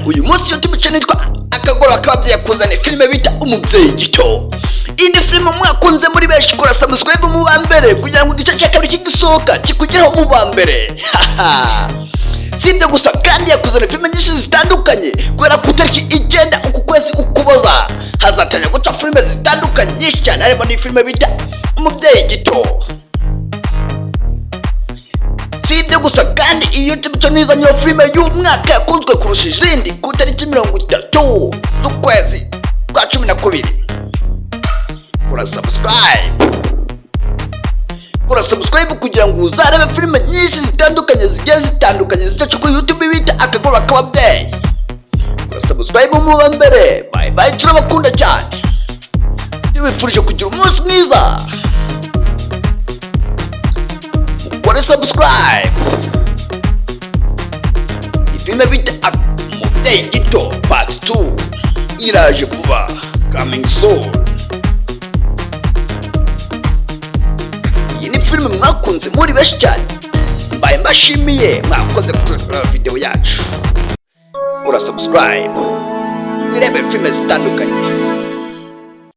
Uyu munsi YouTube channel yitwa Akagoroba K'Ababyeyi yakuzaniye filime bita Umubyeyi Gito. Iyi ni filime mwakunze muri benshi. Kora subscribe mu ba mbere kugira ngo igice cya kabiri kigisohoka kikugeraho mu ba mbere. Haha. Si ibyo gusa kandi, yakuzaniye filime nyinshi zitandukanye. Kubera ku itariki 9 uku kwezi Ukuboza hazatangira guca filime zitandukanye nyinshi cyane, harimo n'ifilime bita Umubyeyi Gito. Si ibyo gusa kandi, iyi YouTube channel izanye filime y'umwaka yakunzwe kurusha izindi ku itariki 30 z'ukwezi kwa 12. Kora subscribe, kora subscribe kugira ngo uzarebe filime nyinshi zitandukanye zigiye zitandukanye zicaca kuri YouTube bita Akagoroba K'Ababyeyi. Kora subscribe mu ba mbere. Bye bye, turabakunda cyane, tubifurije kugira umunsi mwiza. Mukore subscribe. Ifilime bita Umubyeyi Gito part 2 iraje vuba, coming soon. Iyi ni filime mwakunze muri benshi cyane. Mbaye mbashimiye, mwakoze kureba video yacu. Kora subscribe, wirebe filime zitandukanye.